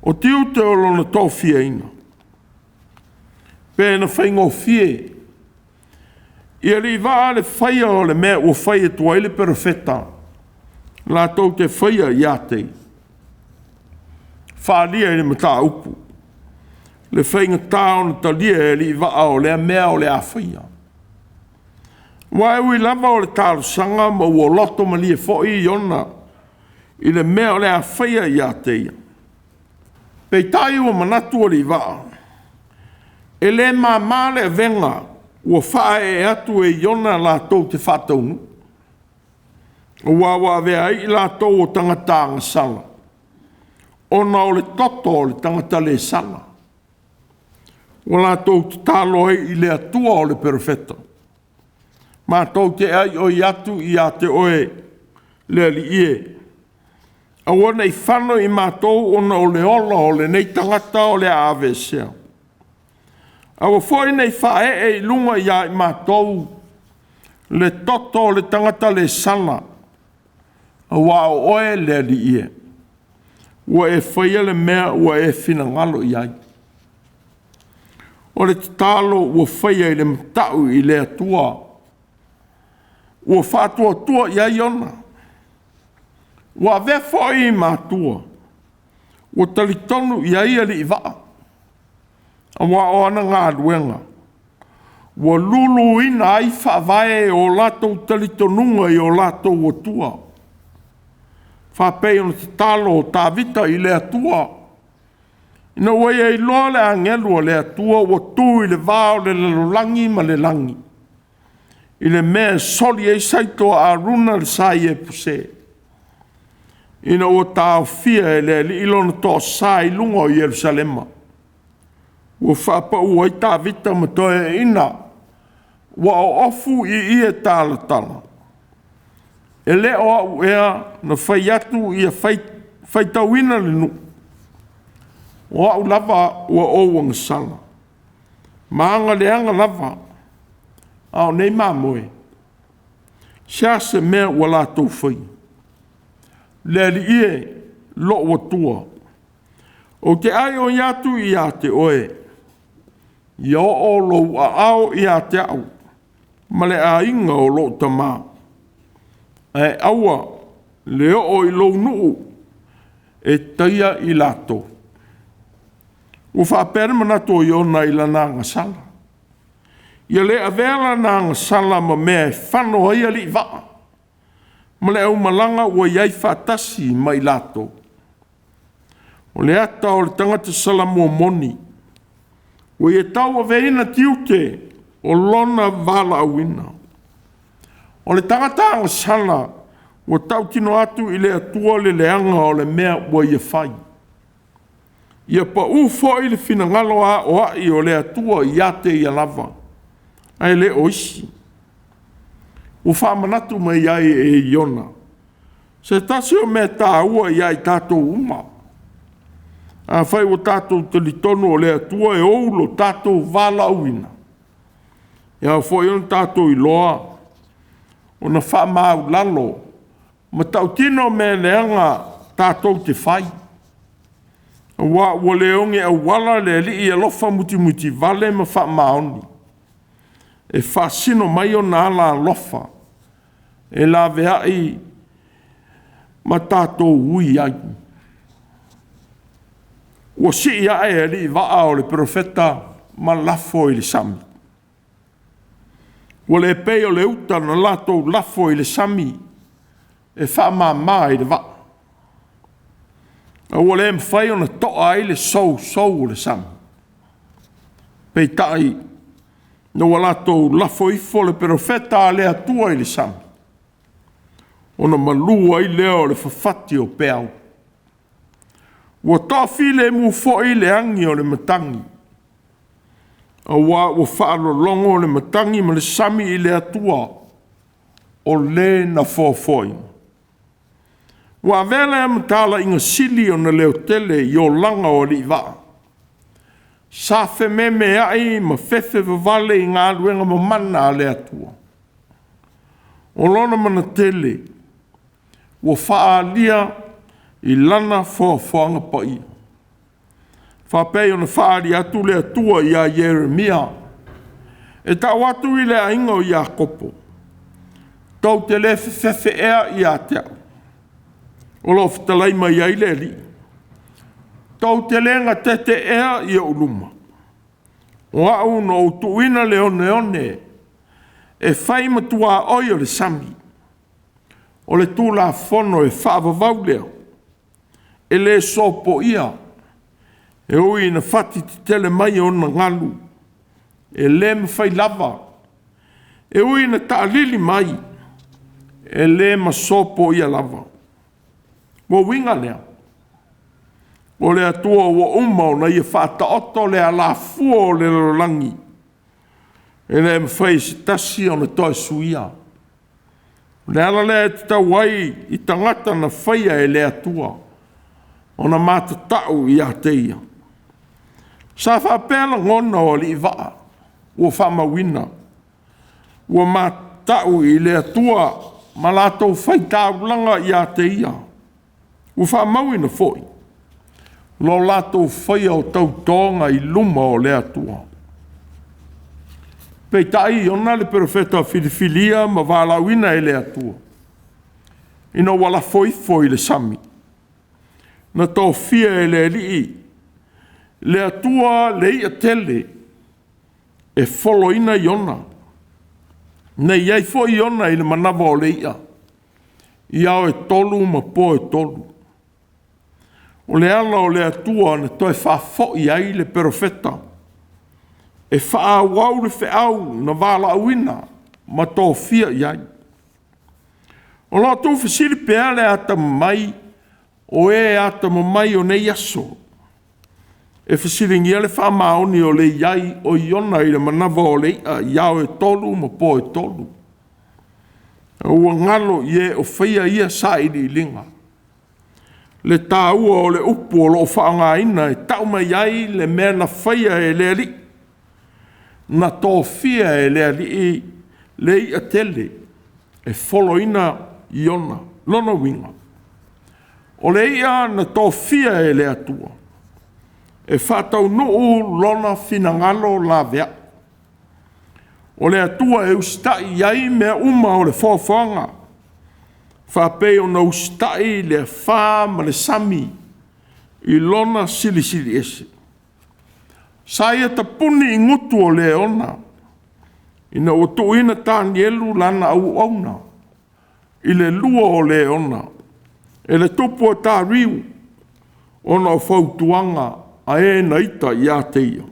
Speaker 1: o tiute o lona tofiaina. Pe na faigofie i aliivaa le faia o le mea ua fai atu ai le perofeta latou te faia ia te ia. Faaalia i le mataupu le faigata ona talia e aliivaa o lea mea o le a faia. Aua e ui lava o le talosaga ma ua loto malie foi Iona i le mea o le a faia ia te ia, peitai ua manatu aliivaa, e le mama le avega ua faaee atu e Iona latou te faataunuu, aua ua avea ai i latou o tagata agasala, ona o le toto o le tagata le sala. Ua latou tatalo ai i le Atua o le perofeta, matou te aioi atu ia te oe le Alii e, aua ne i fano i matou ona o le ola o lenei tagata o le a aveesea. Aua foi ne i faaee i luga ia i matou le toto o le tagata le sala, aua o oe le Alii e, ua e faia le mea ua e finagalo i ai. O le tatalo ua faia i le matau i le Atua, ua faatuatua i ai Iona, ua avea foi ma Atua, ua talitonu i ai aliivaa, aua o ana galuega ua luluina ai faavae o latou talitonuga i o latou atua, faapei ona tatalo o Tavita i le Atua, ina ua ia iloa le agelu a le Atua ua tu i le va o le lalolagi ma le lagi, i le mea e soli ai saito a Aruna le sa Iepuse, ina ua taofia e le Alii lona toasa i luga o Ierusalema. Ua faapau ai Tavita ma toeaiina ua oofu i ie talatala, “E le o au ea na fai atu ia faitauina le nuu? O au lava ua ou agasala ma aga leaga lava, a o nei mamoe, se a se mea ua latou faia? Le Alii e, lou Atua, ou te aioi atu ia te oe, ia oo lou aao ia te au ma le aiga o lou tama, ae aua le oo i lou nuu e taia i latou.” Ua faapea le manatu o Iona i lana agasala, ia le avea lana agasala ma mea e fano ai aliivaa ma le aumalaga ua i ai faatasi ma i latou. O le ata o le tagata salamua moni, ua ia tauaveina tiute o lona valaauina. O le tagata agasala ua tautino atu i le Atua le leaga o le mea ua ia fai. Ia pau foi le finagalo aoai o le Atua ia te ia lava, ae le o isi. Ua faamanatu mai ai e Iona se tasi o mea taua ia i tatou uma. Afai ua tatou talitonu o le Atua e ou lo tatou valaauina, E ao foi ona tatou iloa ona faamaulalo ma tautino mea leaga tatou te fai, aua ua le oge auala le Alii alofa mutimutivale ma faamaoni e faasino mai ona ala alofa e laveai ma tatou ui ai. Ua sii ae alii vaa o le perofeta ma lafo i le sami. Ua le pei o le uta na latou lafo i le sami e faamama i le vaa, a ua le mafai ona toa ai le sousou o le sami. Peitai, ina ua latou lafo ifo le perofeta a le Atua i le sami, ona malu ai lea o le fafati o peau. Ua toafilemu foi le agi o le matagi, aua ua faalologo le matagi ma le sami i le Atua, o Le na foafoaina. Ua avea lea ma talaiga sili ona leotele i olaga o alii vaa, sa fememeai ma fefe vavale i galuega mamana a le Atua. O lona manatele ua faaalia i lana foafoaga paia, faapei ona faaali atu le Atua ia Ieremia e tau atu i le aiga o Iakopo, “Tou te le fefefe ea ia te au?” O lo o fetalai mai ai le Alii. “Tou te le gatete ea i ou luma? O au na ou tuuina le oneone e fai ma tuaoi o le sami. O le tulafono e faavavau lea, e le sopoia. E ui ina fati tetele mai ona galu, e le mafai lava. E ui ina taalili mai, e le ma sopoia lava.” Ua uiga lea, o le Atua ua uma ona ia faataoto le alafua o le lalolagi, e le mafai e se tasi ona toe suia. O le ala lea e tatau ai i tagata na faia e le Atua ona matatau ia te Ia. Sa faapea lagona o alii vaa ua faamauina, ua matatau i le Atua ma latou faitaulaga ia te Ia. Ua faamauina foi lo latou faia o tautoga i luma o le Atua. Peitai Iona le perofeta filifilia ma valaauina e le Atua, ina ua lafo ifo i le sami, na tofia e le Alii le Atua le i'a tele e foloina Iona. Na i ai foi Iona i le manava o le i'a i ao e tolu ma po e tolu. O le ala o le Atua na toe faafoi ai le perofeta e faaauau le feau na valaauina ma tofia i ai. O lo o tuufesili pea le atamamai o e atamamai o nei aso, e fesiligia le faamaoni o le i ai o Iona i le manava o le i'a i ao e tolu ma po e tolu. Ua galo i e o faia ia sailiiliga le taua o le upu o lo o faaaogaina e tau mai ai le mea na faia e le Alii, na tofia e le Alii le i'a tele e foloina Iona. Lona uiga, o le i'a na tofia e le Atua e faataunuu lona finagalo laveai. O le Atua e usitai i ai mea uma o le foafoaga, faapei ona usitai le afa ma le sami i lona silisili ese. Sa ia tapuni i gutu o leona ina ua tuuina Tanielu lana auauna i le lua o leona e le tupu o Tariu ona o fautuaga a e na ita ia te ia.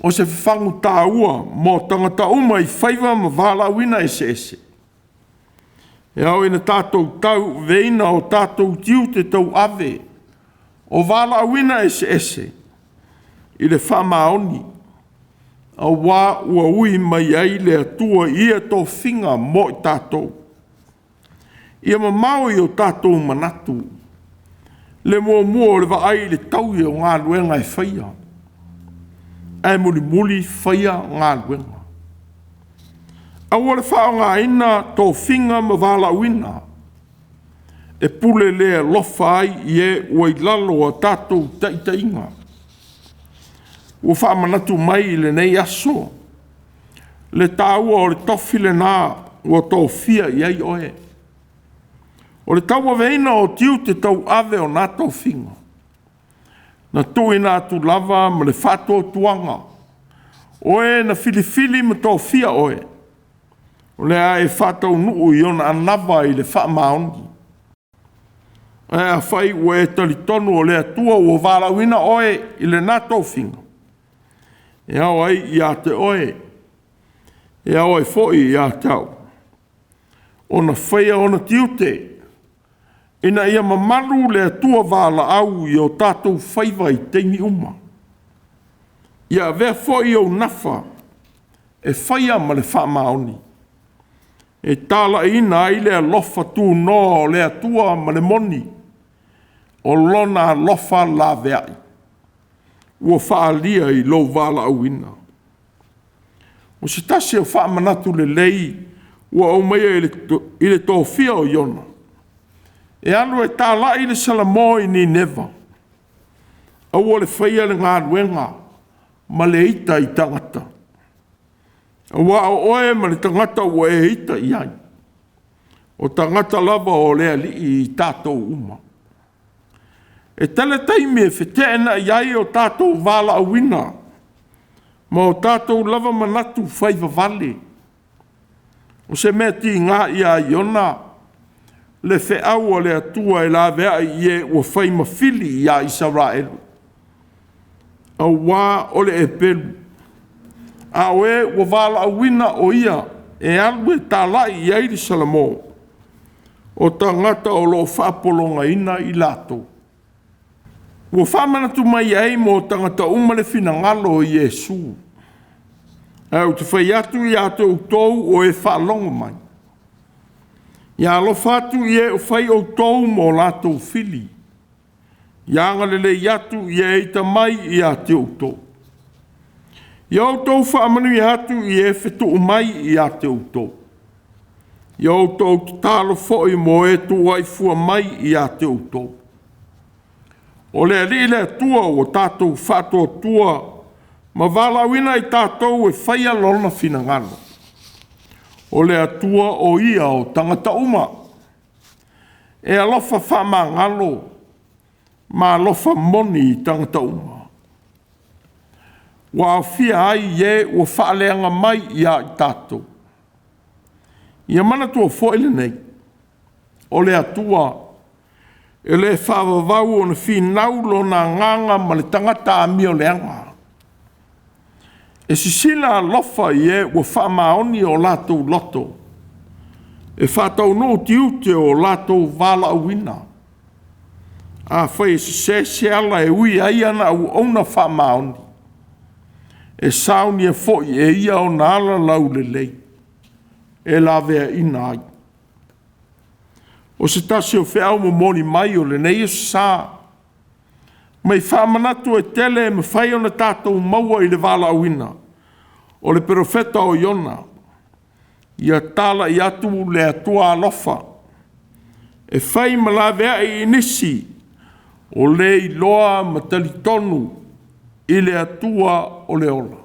Speaker 1: O se fafagu taua mo tagata uma i faiva ma valaauina eseese. E ao ina tatou tauaveina o tatou tiute tauave o valaauina eseese i le faamaoni, aua ua ui mai ai le Atua i ia tofiga mo i tatou. Ia mamao i o tatou manatu le muamua o le vaai i le taui o galuega e faia. Ae mulimuli faia galuega. Aua le faaaogaina tofiga ma valaauina e pule le alofa ai i e ua i lalo o a tatou taitaiga. Ua faamanatu mai i lenei aso le taua o le tofi lena ua tofia i ai oe. O le tauaveina o tiute tauave o na tofiga, na tuuina atu lava ma le faatuatuaga o e na filifili ma tofia oe, o le a e faataunuu i ona anava i le faamaoni. Ae afai ua e talitonu o le Atua ua valaauina oe i lena tofiga, e ao ai ia te oe, e ao ai foi ia te au ona faia ona tiute ina ia mamalu le Atua valaau i o tatou faiva i taimi uma. Ia avea foi ou nafa e faia ma le faamaoni, e talaiina ai le alofa tunoa o le Atua ma le moni o Lona alofa laveai ua faaalia i lou valaauina. O se tasi o faamanatu lelei ua aumaia i le tofia o Iona, e alu e talai le Salamo i Nineva, aua le faia le galuega ma le ita i tagata, aua o oe ma le tagata ua e ita i ai, o tagata lava o le Alii i tatou uma. E tele taimi e feteenai ai o tatou valaauina ma o tatou lava manatu faivavale. O se mea tiga ia Iona le feau a le Atua e laveai i e ua fai ma fili ia Isaraelu, aua o le epelu, a o e ua valaauina o ia e alu e talai i ai le Salamo, o tagata o lo o faapologaina i latou. Ua faamanatu mai ai mo tagata uma le finagalo o Iesu. Ae ou te fai atu ia te outou o e faalogo mai, ia alofa atu i e o fai outou ma o latou fili, ia agalelei atu i e ita mai ia te outou. Ia outou faamanuia atu i e fetuu mai ia te outou. Ia outou tatalo foi mo e tuuai fua mai ia te outou. O le Alii le Atua ua tatou faatuatua ma valaauina i tatou e faia Lona finagalo. O le Atua o Ia o tagata uma, e alofa faamagalo ma alofa moni i tagata uma. Ua aofia ai e ua faaleaga mai ia i tatou. Ia manatua foi lenei, o le Atua e le faavavau ona finau Lona agaga ma le tagata amioleaga. E sisila alofa i e ua faamaoni o latou loto e faataunuu tiute o latou valaauina. Afai e sese se ala e ui ai ana auauna faamaoni, e saunia foi e ia ona ala laulelei e laveaina ai. O se tasi o feau momoli mai o lenei aso sa, mai faamanatu e tele e mafai ona tatou maua i le valaauina o le perofeta o Iona, ia talai atu le Atua alofa e fai ma laveai i nisi o le iloa ma talitonu i le Atua o le ola.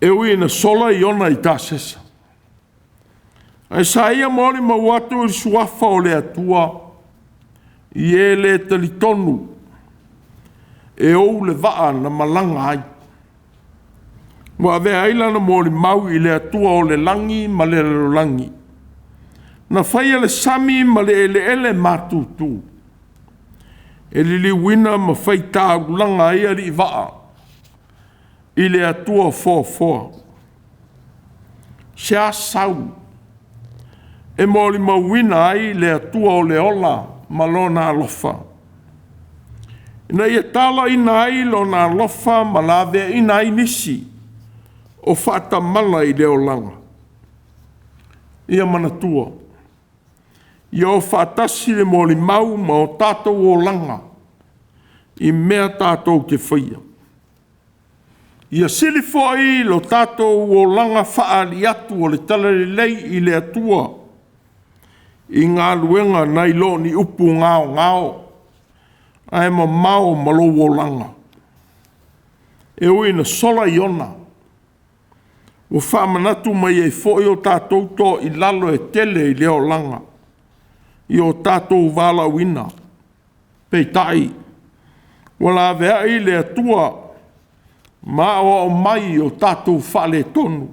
Speaker 1: E ui ina sola Iona i Tasesa, ae sa ia molimau atu i le suafa o le Atua i e le talitonu e ou le vaa na malaga ai. Ua avea ai lana molimau i le Atua o le lagi ma le lalolagi, na faia le sami ma le eleele matutu, e liliuina ma faitaulaga ai alii vaa i le Atua foafoa. Se a sau e molimauina ai le Atua o le ola ma Lona alofa, ina ia talaiina ai Lona alofa ma laveaiina ai nisi o faatamala i le olaga. Ia manatua, ia o faatasi le molimau ma o tatou olaga. i mea tatou te faia. Ia sili foi lo tatou olaga faaali atu o le talalelei i le Atua i galuega nai lo ni upu gaogao ae mamao ma lou olaga. E ui ina sola Iona, ua faamanatu mai ai foi o tatou toilalo e tele i lea olaga i o tatou valaauina. Peitai, ua laveai le Atua ma aoao mai i o tatou faaletonu,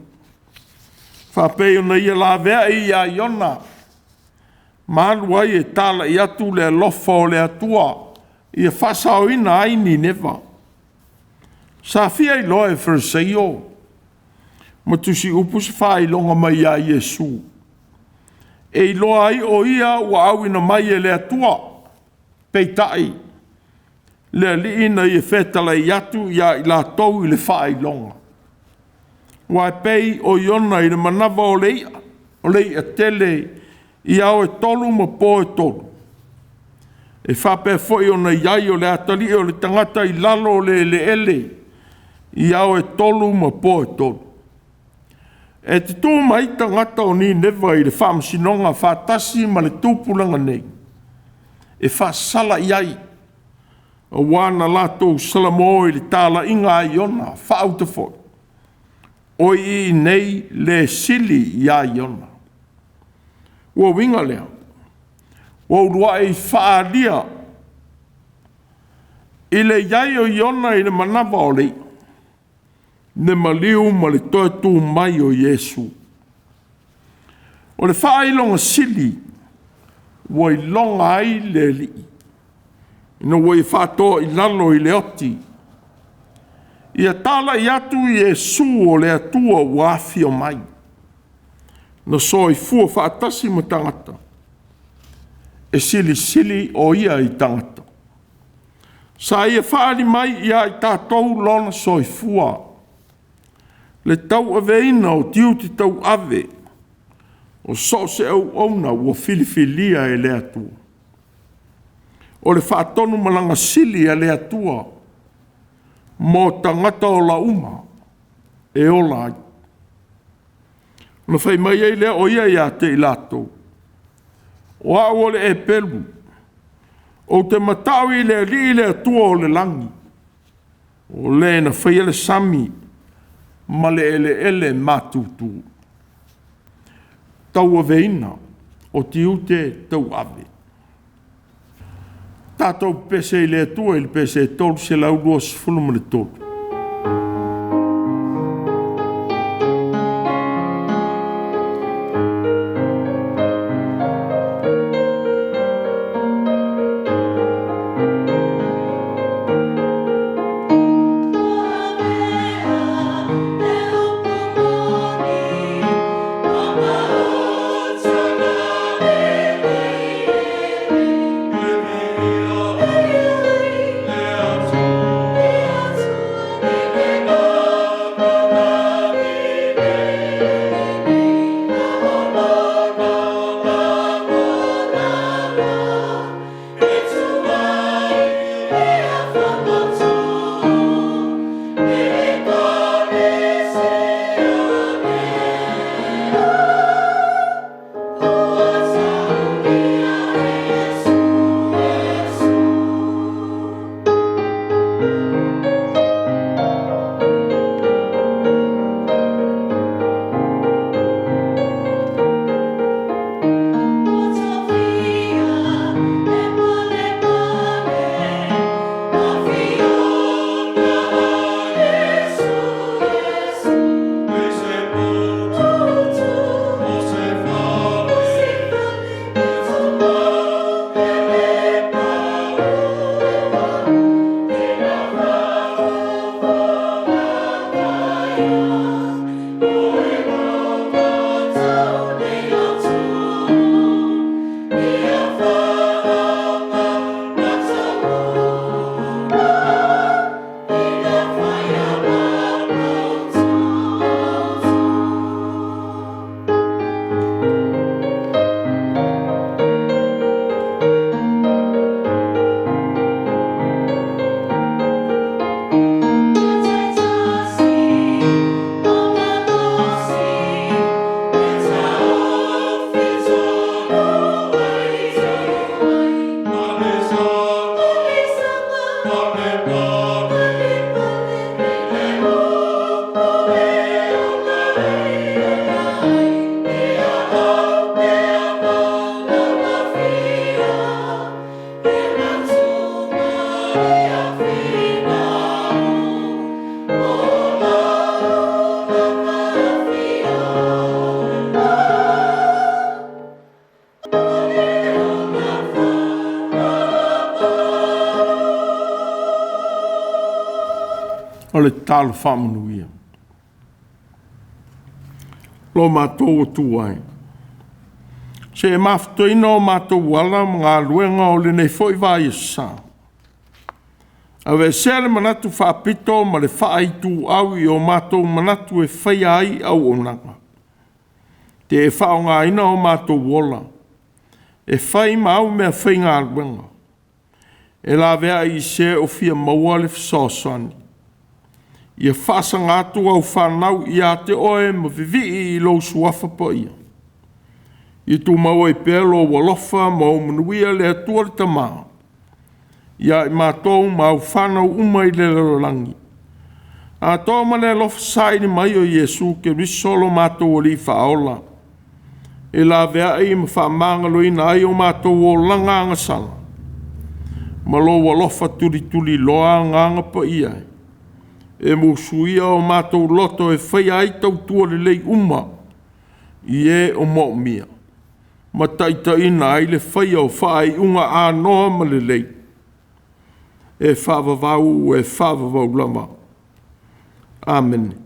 Speaker 1: faapei ona ia laveai ia Iona ma alu ai e talai atu le alofa o le Atua ia faasaoina ai Nineva. Sa fia iloa e Fariseio ma Tusiupu se faailoga mai ia Iesu e iloa ai o Ia ua auina mai e le Atua. Peitai, le Alii na ia fetalai atu ia i latou i le faailoga. Aua e pei o Iona i le manava o le i'a tele i ao e tolu ma po e tolu, e faapea foi ona i ai o le atalii o le tagata i lalo o le eleele i ao e tolu ma po e tolu. E tutū mai tagata o Nineva i le faamasinoga faatasi ma le tupulaga nei, e faasala i ai, aua na latou salamo i le talaiga a Iona, faauta foi, o i inei le sili ia Iona. Ua uiga lea, ua uluai faaalia i le i ai o Iona i le manava o le i'a, le maliu ma le toe tu mai o Iesu. O le faailoga sili ua iloga ai le Alii, ina ua ia faatoa i lalo i le oti, ia talai atu Iesu o le Atua ua afio mai, na soifua faatasi ma tagata, e silisili o ia i tagata. Sa ia faaali mai ia i tatou lona soifua, le tauaveina o tiute tauave o so o se auauna ua filifilia e le Atua. O le faatonumalagana sili a le Atua mo tagata ola uma e ola ai. Ona fai mai ai lea o ia ia te i latou, “O au o le Eperu, ou te matau i le Alii le Atua o le lagi, o Le na faia le sami ma le eleele matutu.” Tauaveina o tiute tauave. Tatou pepese i le Atua i le pese 323. tatalo faamanuia. Lo matou Atua e, se e mafatoeina o matou ala ma galuega o lenei foi vaiaso sa, aveesea le manatu faapito ma le faaituau i o matou manatu e faia ai auaunaga, te e faaaogaina o matou ola e fai ma au meafaigaluega, e laveai i se o fia maua le fesoasoani. Ia faasaga atu au fanau ia te oe ma vivii i lou Suafa Paia. Ia tumau ai pea lou alofa ma ou manuia le Atua le Tama ia i matou ma au fanau uma i le lalolagi, atoa ma le alofa saili mai o Iesu Keriso lo matou Alii Faaola, e laveai ma faamagaloina ai o matou olaga agasala, ma lou alofa tulituliloa Agaga Paia e musuia o matou loto e faia ai tautua lelei uma i e o moomia, ma taitaiina ai le faia o faaiuga anoa ma lelei, e faavavau e faavavau lava. Amene.